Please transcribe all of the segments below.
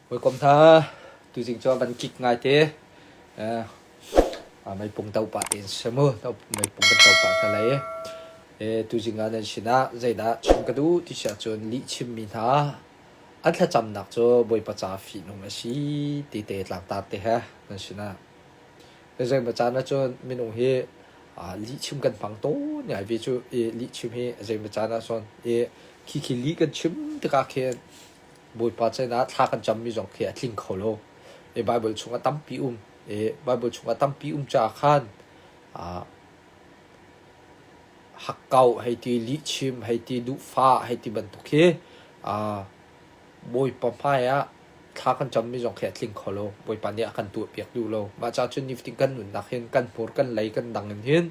Hawikom hna, tuzing cu a van kik ngaite. Eh, meipung to pah tein si mu. Meipung kan to pah hna lai i. Eh, tuzing ah nan sinah zeidah chim ka duh ti si ahcun lihchimmi hna an thlacamnak cu Bawipa ca fihnung a si ti te tlangtar te he nan sinah. Zeimaw caan ahcun minung hi lihchim kan hmang tawn ngai ve cu. I lihchim hi zeimaw caan ahcun i khi khi lih kan chim tikah khin Bawipa sinah thla kan cammi zong khi a tling kho lo. I Baibal chungah tampi um. I Baibal chungah tampi um caah khan hakkau hei ti, lihchim hei ti, duhfah hei ti bantuk hi Bawipa hmai ah thla kan cammi zong khi a tling kho lo. Bawipa nih a kan tuahpiak duh lo. Mah caah cun nifatin kan nunnak hin kan hmur, kan lei, kan dang in hin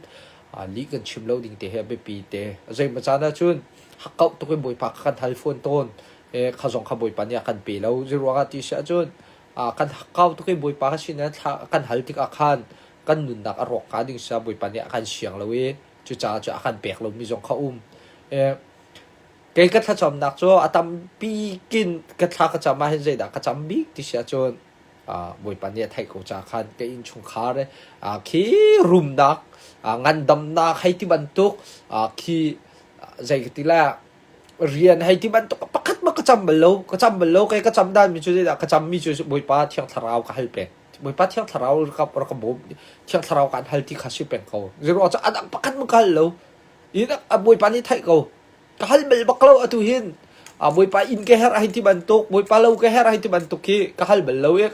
lih kan chim lo ding te hi a biapi te. Zeimaw caan ahcun hakkauh tuk in Bawipa kha kan hal fawn tawn. Kha zong kha Bawipa nih a kan pe lo. Zeiruangah ti si ahcun kan hakkau tuk i Bawipa kha sin thla kan hal tikah khan kan nunnak a rawk hnga ding sia Bawipa nih a kan siang lo i cucaah cu a kan pek lomi zong kha um. Kei ka thlacamnak cu a tampi kin ka thla ka cam ahhin zeidah ka cam bik ti si ahcun Bawipa nih a theih ko caah khan ka innchungkhar khi rumnak, ngandamnak hei ti bantuk khi zei ka ti lai rian hei ti bantuk pakhat ma ka cam bal lo ka cam bal lo kei ka cam dan mi cu zeidah ka cam mi cu Bawipa Thiang Thlarau ka hal peng Bawipa Thiang Thlarau rak ka bawm Thiang Thlarau kan hal ti kha si peng ko zeiruang cu adang pakhat ma ka hal lo in Bawipa nih theih ko ka hal bal bak lo atu hin Bawipa inn ka herh hei ti bantuk Bawipa lo ka herh hei ti bantuk khi ka hal bal lo i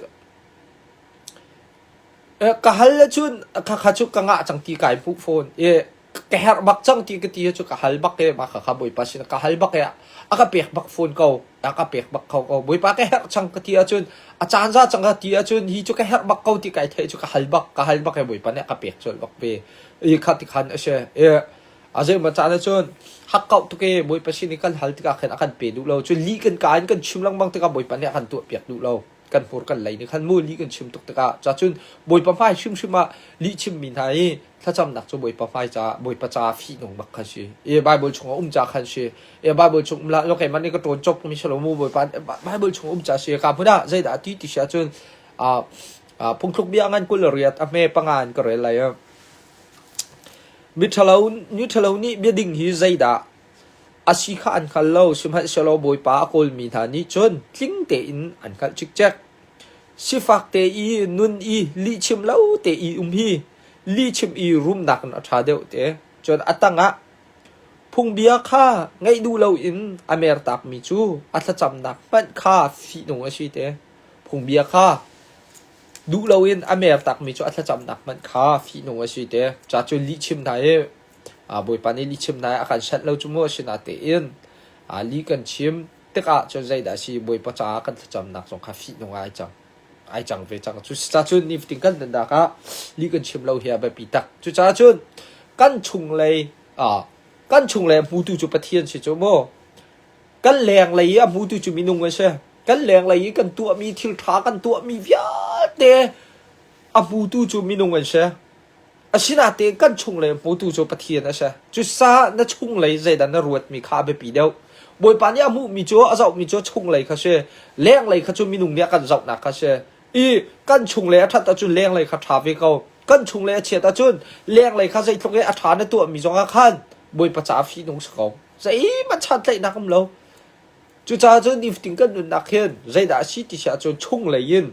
ka hal ahcun khakha cu ka ngah cang ti kai hmuh fawn i ka herh bak cang ti ka ti cu ka hal bak i mah khakha Bawipa sin ka hal bak i a ka pek bak fawn ko a ka pek bak kho ko Bawipa ka herh cang ka ti ahcun a caan za cang ka ti ahcun hi cu ka herh bak ko ti kai theih cu ka hal bak ka hal bak i Bawipa nih a ka pek colh bak ve i kha ti khan a si i A zeimaw caan ahcun hakkauh tuk i Bawipa sin i kan hal tikah khin a kan pe duh lo. Cun lih kan kaa in kan chim lengmang tikah Bawipa nih a kan tuahpiak duh lo. Kan hmur kan lei nih khan mu lih kan chim tuk tikah cacun Bawipa hmai hrimhrim ah lih chimmi hna i thlacamnak cu Bawipa hmai caah Bawipa caah fihnung bak kha si. I Bible chungah um ca khan si. I Bible chung um lah lo keimah nih ka ṭawn cop mi si lo mu Bawipa Bible chung um ca si. Ka hmun ah zeidah a ti ti si ahcun phungthluk bia ngan 28 a hme panga in ka rel lai. Miṭhalo nih biading hi zeidah a si kha an hngal lo, sihmanhsehlaw Bawipa a kawlmi hna nih cun tling tein an hngalh cikcek. Sifak te i nun i lihchim lo te i um hi lihchim i rumnak in a ṭha deuh te. Cun a tangah phungbia kha ngaih duh loin a mertakmi cu a thlacamnak hmanh kha fihnung a si te. Phungbia kha Duh loin a mer takmi cu a thlacamnak hmanh kha fihnung a si te. Ca cu lihchim hna i Bawipa nih lihchim hna i a kan sanh lo cu mu asinatein lih kan chim tikah cun zeidah a si Bawipa caah kan thlacamnak zong kha fihnung ah ai cang. Ai cang ve cang. Cucaah cun nifatin kan nunnak ah lih kan chim lo hi a biapi tak. Cucaah cun kan chunglei kan chunglei a hmutu cu Pathian si cu mu. Kan lenglei i a hmutu cu minung an si. Kan lenglei i kan tuahmi thil ṭha kan tuahmi vialte a hmutu cu minung an si. Asinain kan chunglei a hmutu cu Pathian a si. Cucaah na chunglei zeidah na ruatmi kha a biapi deuh. Bawipa nih a hmuhmi cu a zohmi cu chunglei kha si. Lenglei kha cu minung nih a kan zohnak kha si. I kan chunglei a ṭhat ahcun lenglei kha ṭha ve ko. Kan chunglei a chiat ahcun lenglei kha zeitluk i a ṭha na tuahmi zongah khan Bawipa caah fihnung si ko. Zeihmanh santlaihnak um lo. Cucaah cun nifatin kan nunnak hin zeidah a si ti si ahcun chunglei in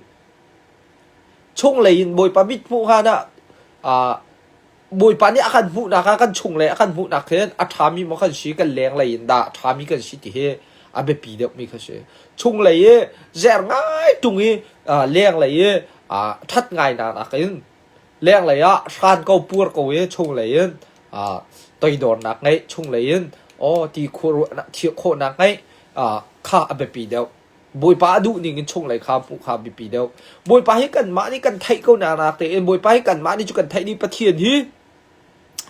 chunglei in Bawipa mithmuh hngan ah Bawipa nih a kan hmuhnak ah kan chunglei a kan hmuhnak hin a ṭhami maw kan si kan lenglei in dah a ṭhami kan si ti hi a biapi deuhmi kha si. Chunglei i zer ngai ṭung i lenglei i ṭhat ngainak nakin Lenglei ah hran ko pur ko i chunglei in toidornak ngeih, chunglei in aw ti khawhnak ngeih kha a biapi deuh. Bawipa a duh ning in chunglei kha hmuh kha a biapi deuh. Bawipa hi kanmah nih kan theih ko nak tein Bawipa hi kanmah nih cu kan theih dih Pathian hi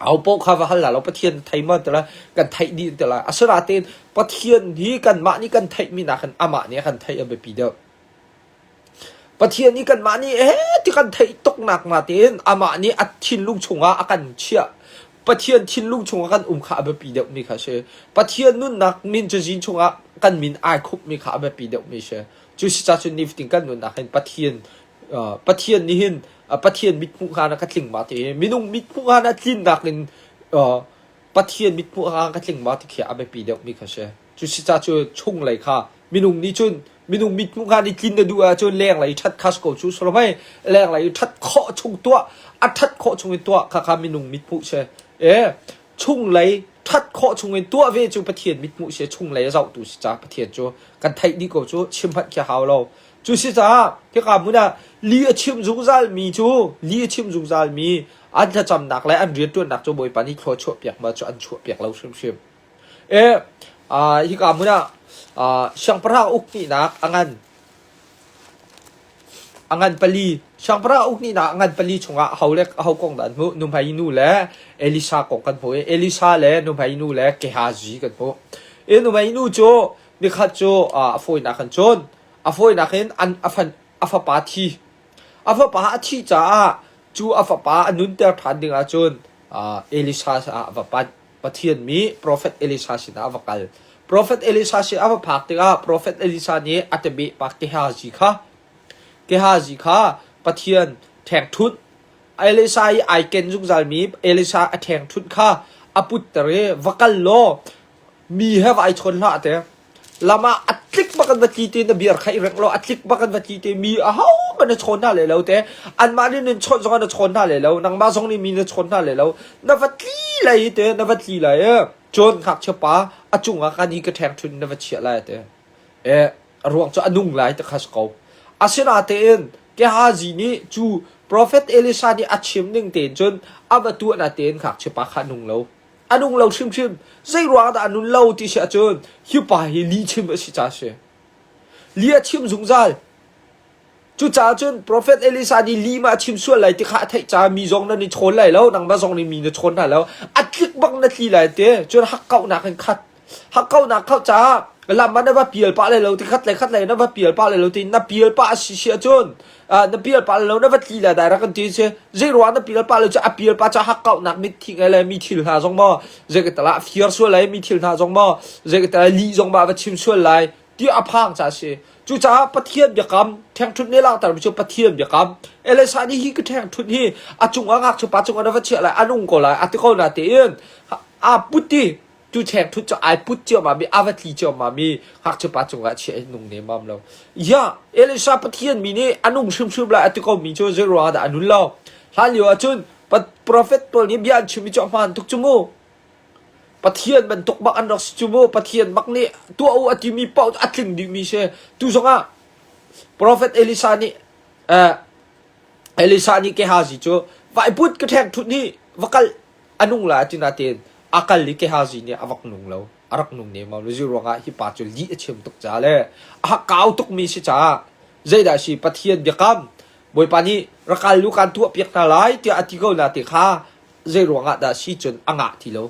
aho paoh kha va hal hlah law Pathian thei ma ti lai kan theih dih ti lai. Asinain Pathian hi kanmah nih kan theihmi nakin amah nih a kan theih a biapi deuh. Pathian nih kanmah nih eh ti kan theih tuknak natein amah nih a thinlung chungah a kan chiah. Pathian thinlung chungah kan um kha a biapi deuhmi kha a si. Pathian nunnak min cazin chungah kan min ai khupmi kha a biapi deuhmi a si. Cu si ca cun nifatin kan nunnak hin Pathian uh, Pathian nih hin uh, Pathian mithmuh hnga na ka tling ma ti hi minung mithmuh hnga na tlinnak in uh, Pathian mithmuh hnga ka tling ma ti khi a biapi deuhmi kha a si. Cu si ca cu chunglei kha minung nih cun minung mithmuh hnga nih tlin na duh ahcun lenglei ṭhat kha si ko cu solomei lenglei ṭhat khawh chung tuah a ṭhat khawh chung in tuah kha kha minung mithmuh si e chunglei ṭhat khawh chung in tuah ve cu Pathian mithmuh si chunglei a zohtu si ca Pathian cu kan theih dih ko cu chim hmanh khi hau lo cu si caah hika hmun ah li a chim zungzal mi cu li a chim zungzal mi an thlacamnak le an rianṭuannak cu Bawipa nih thlua chuah piak ma cu an chuah piak lo hrimhrim E, hika hmun ah siangpahrang uk hnihnak a ngan. A ngan pali. Siangpahrang uk hnihnak a ngan pali chungah ho le ho kong dah an hmuh? Nuhmei nu le Elisha kong kan hmuh i Elisha le nuhmei nu le Gehazi kan hmuh. I nuhmei nu cu nikhat cu a fawinak in cun a fawinak in an a fan a fapa thi. A fapa a thih caah cu a fapa a nunter ṭhan ding ahcun Elisha ah a va panh. Pathian mi profet Elisha sinah a va kal. Profet Elisha sin a va phak tikah profet Elisha nih a tebeh pa Gehazi kha Gehazi kha Pathian ṭhengṭhunh Elisha i ai ken zungzalmi Elisha a ṭhengṭhunh kha a putter i va kal law mi he va ai chawn hlah te. Lam ah a tlik bak in va tli te na beer kha i rengh law a tlik bak in va tli te mi ahohmanh na chawn hna le lo te anmah nih nan chawnh zongah na chawn hna le lo nangmah zong nih mi na chawn hna le lo na va tli lai te na va tli lai e cun ngakchia pa a cungah kan hi ka ṭheng ṭhun na va chiah lai te e a ruang cu a nung lai te kha si ko asinatein Gehazi nih cu profet Elisha nih a chim ning tein cun a va tuah na tein ngakchia pa kha a nung lo A nung lo hrimhrim. Zei ruangah dah a nun lo ti si ahcun hi pa hi lihchim a si ca a si. Lih a chim zungzal. Cucaah cun profet Elisha nih lih ma a chim sual lai ti kha a theih caah mi zong nan i chawn lai lo, nangmah zong nih mi na chawn hna lo. A tlik bak na tli lai te. Cun hakkauhnak in khat. Hakkauhnak kha caah lam ah na va pial pah lai lo ti khat le khat le na va pial pah lai lo ti na pial pah a si si ahcun na pial pah lo na va tli le dai rak kan ti si zei ruang na pial pah lo cu a pial pah ca hakkauhnak mit thi ngai le mi thil hna zong maw zei ka tala fiar sual lai mi thil hna zong maw zei ka tala lih zong ma va chim sual lai ti a phang ca si cucaah Pathian biakam ṭhengṭhunh nih langhter mi cu Pathian biakam Elisha nih hi ka ṭhengṭhunh hi a cungah ngakchia pa cungah na va chiah lai a nung ko lai a ti ko na tein a put ti Tu ṭhengṭhut cu ai put ciammam i a va tli ciammam i ngakchia pa cungah chiah in nung nemmam lo. Ya, Elisha Pathian mi nih a nung hrimhrim lai a ti komi cu zei ruangah dah a nun lo? Hlan lio ahcun profet pawl nih bia an chimmi cu a hmaan tuk cu mu. Pathian bantuk bak an rak si cu mu. Pathian bak nih tuah u a timi paoh a tling dihmi si. Tu zongah profet Elisha nih uh, Elisha nih Gehazi cu vaiput ka ṭhengṭhut nih va kal a nung lai ti nain a kal i Gehazi nih a vak nung lo a rak nung nemam lo zei ruangah hi pa cu lih a chim tuk caah le a kau tukmi si caah zeidah si Pathian biakam Bawipa nih rakal lu kan tuah piak hna lai tiah a ti ko na ti kha zei ruangah dah si cun a ngah ti lo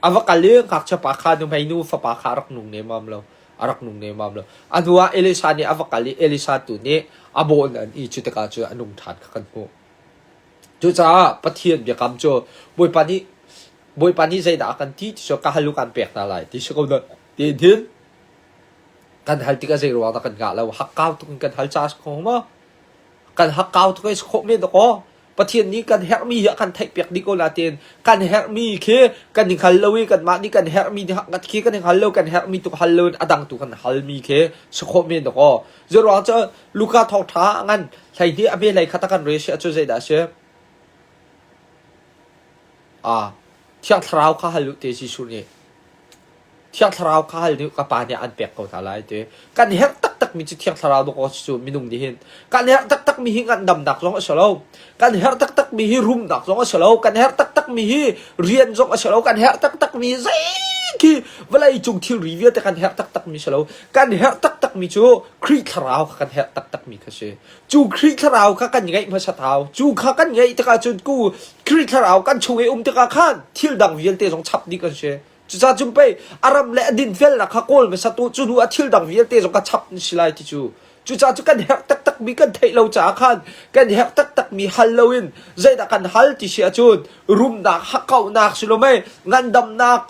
a va kal i ngakchia pa kha nuhmei nu fapa kha a rak nung nemam lo a rak nung nemam lo a hnu ah Elisha nih a va kal i Elisha tu nih a bawn an i cu tikah cu a nung ṭhan kha kan hmuh Cucaah Pathian biakam cu Bawipa nih Bawipa nih zeidah a kan ti ti cu ka hal u kan pek hna lai ti si ko na ti hin kan hal tikah zei ruang dah kan ngah lo hakkau tuk in kan hal ca si kho maw kan hakkau tuk in si khawh men dakaw Pathian nih kan herhmi hi a kan theihpiak dih ko nain kan herhmi khi kan i hngal lo i kanmah nih kan herhmi khi kan i hngal lo kan herhmi tu hal lo in a dang tu kan halmi khi si khawh men dakaw Zeiruang cu Luka thawngṭha ah ngan 12 a hme 13 a kan rel si ahcun zeidah a si? Ah, Thiang Thlarau kha hal u te Jesuh nih. Thiang Thlarau kha hal nih ka Pa nih an pek ko hna lai ti. Kan herh taktakmi cu Thiang Thlarau dawk cu minung nih hin. Kan herh taktakmi hi ngandamnak zong a si lo. Kan herh taktakmi hi rumnak zong a si lo. Kan herh taktakmi hi rian zong a si lo. Kan herh taktakmi hi zei khi vawlei cung thilri vialte kan herh taktakmi si lo. Kan herh taktakmi cu Khrih Thlarau kha kan herh taktakmi kha si. Cu Khrih Thlarau kha kan ngeih hmasat hau. Cu kha kan ngeih tikah cun ku Khrih Thlarau kan chung i um tikah khan thil dang vialte zong chap dih kan si. Cucaah cun pei a ram le a dinfelnak kha kawl hmasat u, cu hnu ah thil dang vialte zong kha chap na si lai ti cu. Cucaah cu kan herh taktakmi kan theih lo caah khan kan herh taktakmi hal loin zeidah kan hal ti si ahcun rumnak, hakkauhnak si lo mei, ngandamnak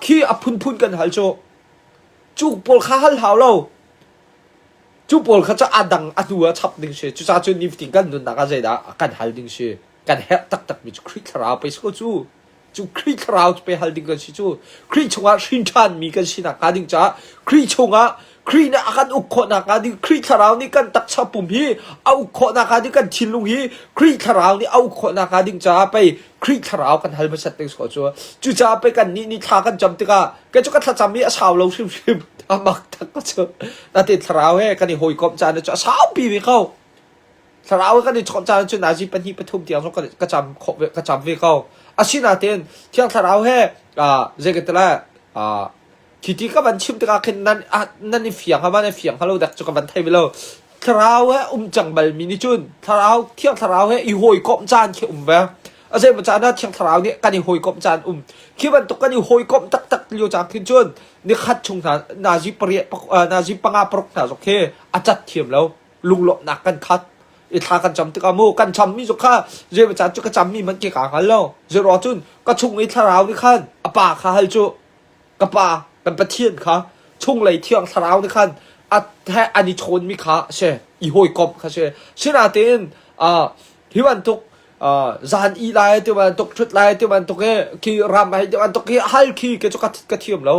khi a phunphun kan hal cu. Cu pawl kha hal hau lo. Cu pawl kha cu a dang a hnu ah chap ding si. Cucaah cun nifatin kan nunnak ah zeidah kan hal ding si. Kan herh taktakmi cu Khrih Thlarau pei si ko cu. Cu Khrih Thlarau cu pe hal ding kan si cu. Khrih chungah hrin ṭhanmi kan si nakhnga ding caah Khrih chungah Khrih nih a kan uk khawh nakhnga ding Khrih Thlarau nih kan taksa pum hi a uk khawh nakhnga ding kan thinlung hi Khrih Thlarau nih a uk khawh nakhnga ding caah pei Khrih Thlarau kan hal hmasat ding si ko cu. Cucaah pei kannih nih thla kan cam tikah kei cu ka thlacam hi a sau lo hrimhrim. A mak tak ko cu. Natin Thlarau he kan i hawikomh caan cu a saupi ve ko. Thlarau kan i chawnh caan cun nazi pahnih pathum tiang zong ka cam khawh ve ka cam ve ko. Asinain Thiang Thlarau he zei ka ti lai khi ti ka van chim tikah khin nan nan i fiang ha nan i fiang halo dek cu ka van thei ve lo. Thlarau he um cang balmi nih cun Thlarau Thiang Thlarau he i hawikomh caan khi um ve. A zeimaw caan ah Thiang Thlarau nih kan i hawikomh caan um. Khi bantuk kan i hawikomh taktak lio caan khin cun nikhat chung hna nazi pariat nazi panga paruk hna zong khi a cat thiam lo. Lunglawmhnak kan khat i thla kan cam tikah mu kan cammi cu kha zeimaw caan cu ka cammi hmanh khi kaa hngal lo. Zeiruang cun ka chung i thlarau nih khan a pa kha hal cu ka pa kan Pathian kha chunglei thiang thlarau nih khan a he an i chawnmi kha a si i hawikomh kha si. Sinain hi bantuk zan ih lai ti bantuk ṭhut lai ti bantuk i khi ram hei ti bantuk hi hal khi ke cu ka thiam lo.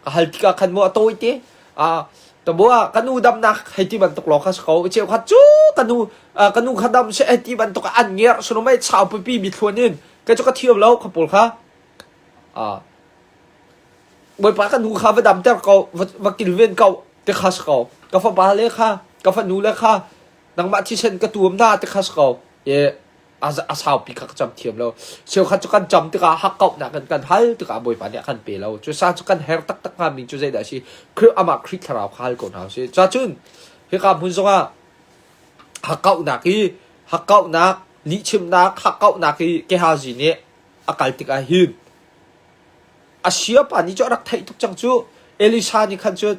Ka hal tikah khan mu a tawi te. Tabua ka nu damnak hei ti bantuk lawng kha si ko. Cheukhat cu ka nu ka nu kha dam seh hei ti bantuk an ngerh sunu mei sau pipi mi thluan in kei cu ka thiam lo kha pawl kha. Bawipa ka nu kha va damter ko va kilven ko ti kha si ko. Ka fapa le kha ka fanu le kha nangmah thisen ka tuam na ti kha si ko. E a saupi kha ka cam thiam lo. Cheukhat cu kan cam tikah hakkauhnak kan kan hal tikah Bawipa nih a kan pe lo. Cu sa cu kan her taktak hngami cu zeidah a si? Khrih amah Khrih thlarau kha hal ko hna usih. Cacun hika hmun zongah hakkauhnak i hakkauhnak lihchimnak hakkauhnak i Gehazi nih a kal tikah hin A siapa nih cu a rak theih tuk cang cu. Elisha nih khan cun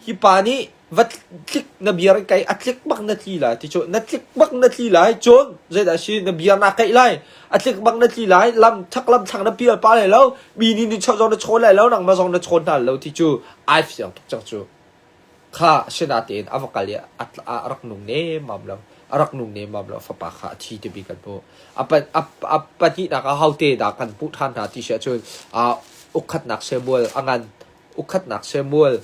hi pa nih va tlik na biar in kai a tlik bak na tli lai ti cu na tlik bak na tli lai cun zeidah si na biar naa keih lai a tlik bak na tli lai lam thak lam thlang na pial pa lai lo mi nih ni zong na chawn lai lo nangmah zong na chawn hna lo ti cu ai fiang tuk cang cu. Kha sinatein a va kal i a rak nung nemmam lo. A rak nung nemmam lo. Fapa kha a thi timi kan hmuh. A pahnihnak ah hote dah kan hmuh ṭhan hna ti si ahcun ukkhatnak Samuel a ngan. Ukkhatnak Samuel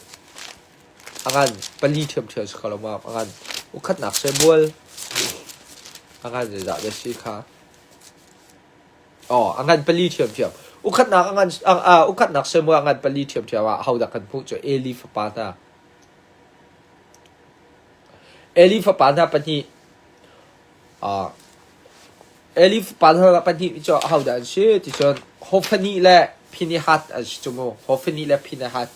a ngan. Pali ṭhiamṭhiam si kho lo ma? A ngan. Ukkhatnak Samuel a ngan zeizah dah si kha? Aw, a ngan pali ṭhiamṭhiam. Ukhatnak a ngan uh, ukhatnak Samuel a ngan pali ṭhiamṭhiam ah hodah kan hmuh cu Eli fapa hna. Eli fapa hna pahnih. Uh, Eli fapa hna pahnih cu hodah an si ti cun Hophni le Phinehas an si cu mu. Hophni le Phinehas.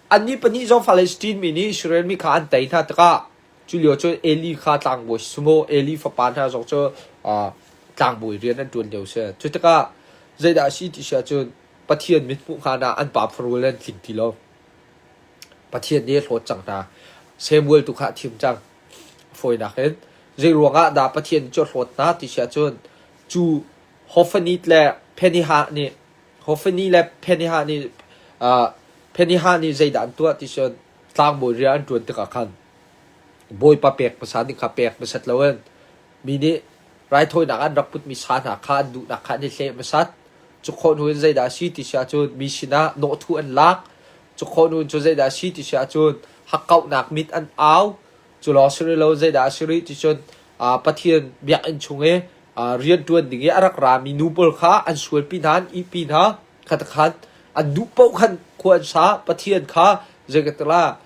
Annih pahnih zong Palestine mi nih Israel mi kha an tei hna tikah Cu lio cun Eli kha tlangbawi si maw, Eli fapa hna zong cu tlangbawi rian an ṭuan lio si. Cu tikah zeidah a si ti si ahcun Pathian mithmuh hngan ah an pa farul an tling ti lo. Pathian nih a hlawt cang hna. Samuel tu kha a thim cang. Fawinak in zei ruangah dah Pathian cu a hlawt hna ti si ahcun cu Hophni le Phinehas nih Hophni le Phinehas nih Phinehas nih zeidah an tuah ti si cun tlangbawi rian an ṭuan tikah khan Bawipa pek hmasa ding kha pek hmasat loin mi nih raithawinak an rak putmi sa hna kha an duhnak kha an i hleh hmasat. Cu khawh hnu in zeidah a si ti si ahcun mi sinah nawhthu an lak. Cu khawh hnu in cu zeidah a si ti si ahcun hakkauhnak mit an au. Cu lawng si rih lo zeidah a si rih ti cun Pathian biakinn chung i rianṭuan ding i a rak rami nu pawl kha an sualpi hna, an ihpi hna. Khatakhan an duh paoh khan khua an sa. Pathian kha zeikatala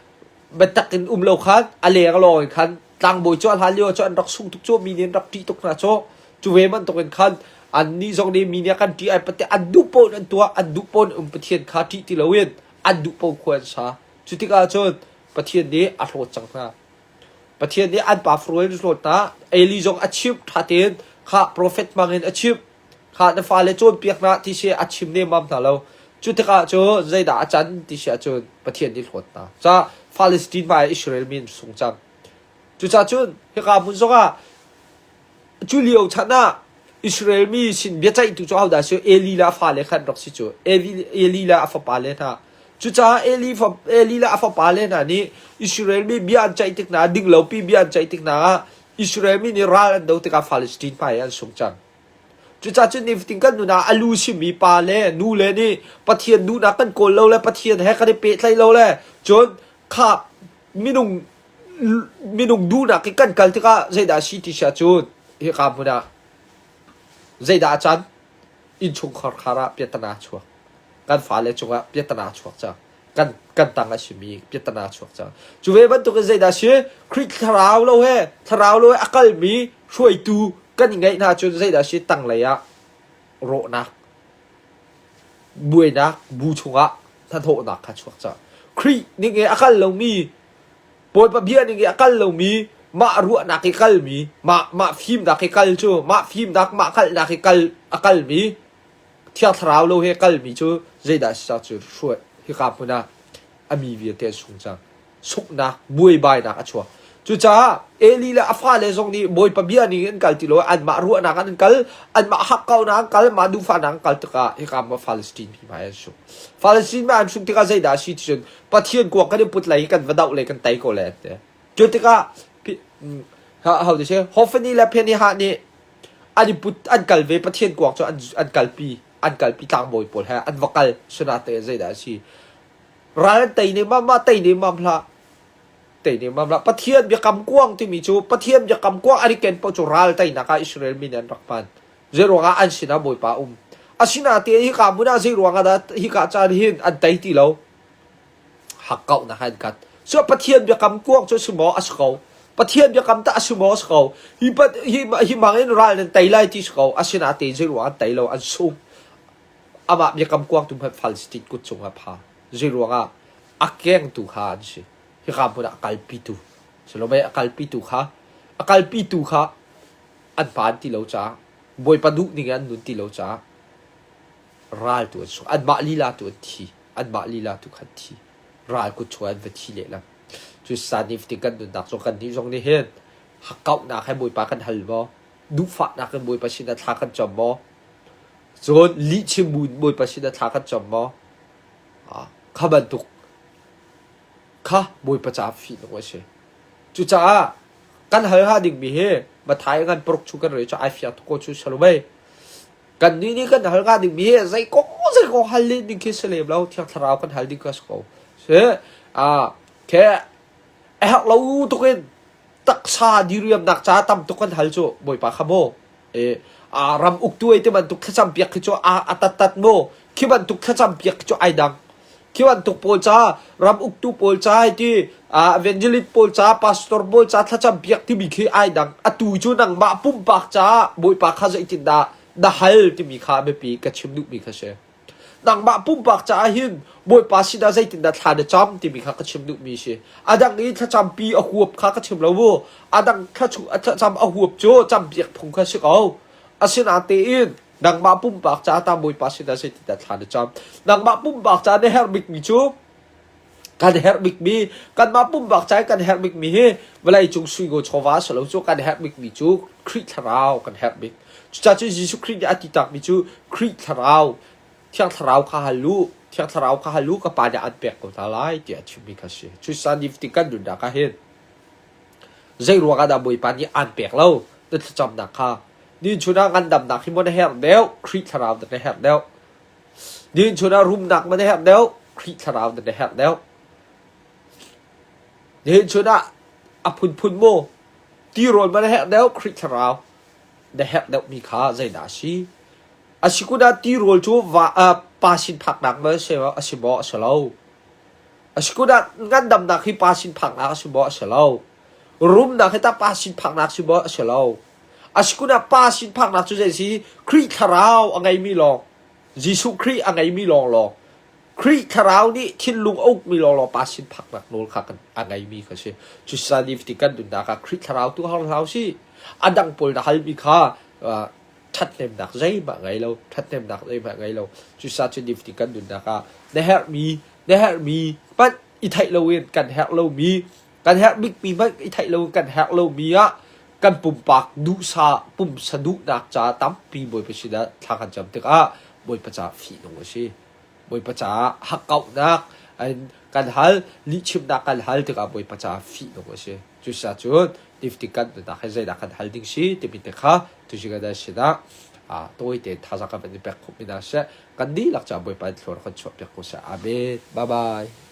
biatak in um lo khan a leng lawng in khan tlangbawi cu a hlan lio cu an rak sung tuk cu mi nih an rak ṭih tuk hna cu cu ve bantuk in khan annih zong nih mi nih a kan ṭih ai pate an duh paoh in an tuah an duh paoh in um Pathian kha ṭih ti loin an duh paoh khua an sa cu tikah cun Pathian nih a hlawt cang hna Pathian nih an pa farual in hlawt hna Eli zong a chimh ṭha tein kha profet hmang in a chimh Kha na fale cawnpiak hna ti si a chim nemmam hna lo. Cu tikah cun zeidah a can ti si ahcun Pathian nih hlawt hna. Ca Palestine hmai Israel mi an sung cang. Cucaah cun hika hmun zongah cu lio chan ah Israel mi sin biaceihtu cu ahodah a si? Eli le a fale kha an rak si cu. Eli, Eli le a fapale hna. Cucaah Eli, Eli le a fapale hna nih Israel mi bia an ceih tik hna, dinglopi bia an ceih tik hna ah Israel mi nih ral an do tikah Palestine hmai an sung cang. Cucaah cun nifatin kan nun ah a lu simi pa le nu le nih Pathian duhnak kan kawl lo le Pathian he kan i pehtlaih lo le cun kha minung minung duhnak i kan kal tikah zeidah a si ti si ahcun hika hmun ah zeidah a can? Innchungkhar khar ah piahtana a chuak. Kan fale cungah piahtana a chuak cang. Kan kan tang a simi piahtana a chuak cang. Cu ve bantukin zeidah a si? Khrih thlarau lo he thlarau lo he a kalmi hruaitu kan i ngeih hna cun zeidah a si? Tanglei ah rawhnak buainak bu chungah hnahnawhnak kha chuak cang. Khrih ning i a kal lomi Bawipa bia ning i a kal lomi mah ruahnak i kalmi mah mah fimnak i kal cu mah fimnak mah hngalhnak i kal a kalmi Thiang Thlarau lo he kalmi cu zeidah a si cang cu hruai hika hmun ah a mi vialte an sung cang. Sunghnak, buaibainak a chuak. Cucaah Eli le a fale zong nih Bawipa bia ning in an kal ti lo anmah ruahnak an kal, anmah hakkauhnak an kal, mah duhfahnak an kal tikah hika ah Palestine mi hmai an sung. Palestine hmai an sung tikah zeidah a si ti cun Pathian kuak kan i put lai i kan va doh le kan tei ko le an ti. Cu tikah ho ti si Hophni le Phinehas nih an i put an kal ve Pathian kuak cu an an kalpi an kalpi tlangbawi pawl he an va kal sinate zeidah a si ral an tei ne mam mah tei ne mam hlah tei ne mam hlah Pathian biakam kuang timi cu Pathian biakam kuang an i ken paoh cu ral teinak ah Israel mi nih an rak hman zeiruangah an sinah Bawipa um asinain hika hmun ah zeiruangah dah hika caan hin an tei ti lo hakkauhnak an kat. Cu Pathian biakam kuang cu a si maw? A si ko. Pathian biakam tah a si maw? A si ko. Hi, hi, hi mang in ral nan tei lai ti si ko. Asinain zeiruang an tei lo? An sung. Amah biakam kuang tu hmanh Palestine kut cungah pha. Zeiruangah a kengtu kha an si. Hika hmun ah a kalpitu. Salome a kalpitu kha a kalpitu kha an hmaan ti lo caah Bawipa duh ning in an nun ti lo caah ral tu an sung. Anmah lila tu an thi. Anmah lila tu khan thi. Ral kut chung an va thi lehlam. Cu san nifatin kan nunnak zong kan nih zong nih hin hakkauhnak he Bawipa kan hal maw? Duhfahnak in Bawipa sinah thla kan cam maw? Cun lihchim bu in Bawipa sinah thla kan cam maw? Kha bantuk kha Bawipa caah fihnung a si. Cucaah kan hal hnga dingmi hi Matthai ngan paruk chung kan rel cu ai fiang tuk ko cu Salome. Kannih nih kan hal hnga dingmi hi zei kong zei kong hal len ding khi si lem lo Thiang Thlarau kan hal ding kha si ko. Si ah ke a herh lo tuk in taksa diriamnak ca tam tuk kan hal cu Bawipa kha maw e a ram uktu ei te bantuk thlacam piak khi cu a a tattat maw khi bantuk thlacam piak khi cu ai dang khi bantuk pawl ca ram uktu pawl ca hei ti evangelist pawl ca pastor pawl ca thlacam piak timi khi ai dang atu cu nangmah pumpak ca bawipa kha zeitindah na hal timi kha a biapi ka chim duhmi kha si nangmah pumpak caah hin bawipa sinah zeitindah thla na cam timi kha ka chim duhmi si a dang i thlacampi a huap kha ka chim lo mu a dang thlacam a huap cu campiak phung kha si ko asinain tein Nangmah pumpak ca ta Bawipa sinah zeitindah thla na cam? Nangmah pumpak ca na herh bikmi cu kan herh bikmi kanmah pumpak ca kan herh bikmi hi vawlei cung sui chawva si lo cu kan herh bikmi cu Khrih thlarau kan herh bik. Cucaah cun Jesuh Khrih nih a ti takmi cu Khrih thlarau Thiang Thlarau kha hal u, Thiang Thlarau kha hal u, ka Pa nih an pek ko hna lai tiah a chimmi kha a si. Cucaah nifatin kan nunnak ah hin zei ruangah dah Bawipa nih aan pek lo na thlacamnak kha Nihin chun ah ngandamnak hi maw na herh deuh, Khrih thlarau dah na herh deuh? Nihin chun ah rumnak maw na herh deuh, Khrih thlarau dah na herh deuh? Nihin chun ah a phunphun maw tirawl maw na herh deuh, Khrih thlarau na herh deuhmi kha zeidah a si? A si kun ah tirawl cu va, uh, pa sin phaknak maw a si a si maw a si lo? A si kun ah ngandamnak hi pa sin phaknak a si maw a si lo? Rumnak hi tah pa sin phaknak si maw a si lo? Asikun ah pa sin phaknak cu zei si? Khrih thlarau a ngeimi lawng, Jesuh Khrih a ngeimi lawnglawng, Khrih thlarau nih thinlung a ukmi lawnglawng pa sin phaknak nawl kha kan a ngeimi kha si. Cucaah nifatin kan nunnak ah Khrih thlarau tu har hlah usih. A dang pawl na halmi kha uh, ṭhathnemnak zeihmah ngei lo, ṭhathnemnak zeihmah ngei lo. Cucaah cu nifatin kan nunnak ah na herhmi, na herhmi hmanh i theih loin kan herh lomi kan. Kan herh bikmi hmanh i theih lo kan herh lomi ah kan pumpak duhsa pumsa duhnak ca tampi Bawipa sinah thla kan cam tikah Bawipa caah fihnung a si. Bawipa caah hakkauhnak kan hal, lihchimnak kan hal tikah Bawipa caah fihnung a si. Cucaah nifatin kan nunnak hi zeidah kan hal ding si timi te kha tuzing ah sinah tawi tein thazaang kan van i pek khawhmi hna seh. Kan dihlak caah Bawipa in thlua kan chuahpiak ko seh. Amen. Bye bye.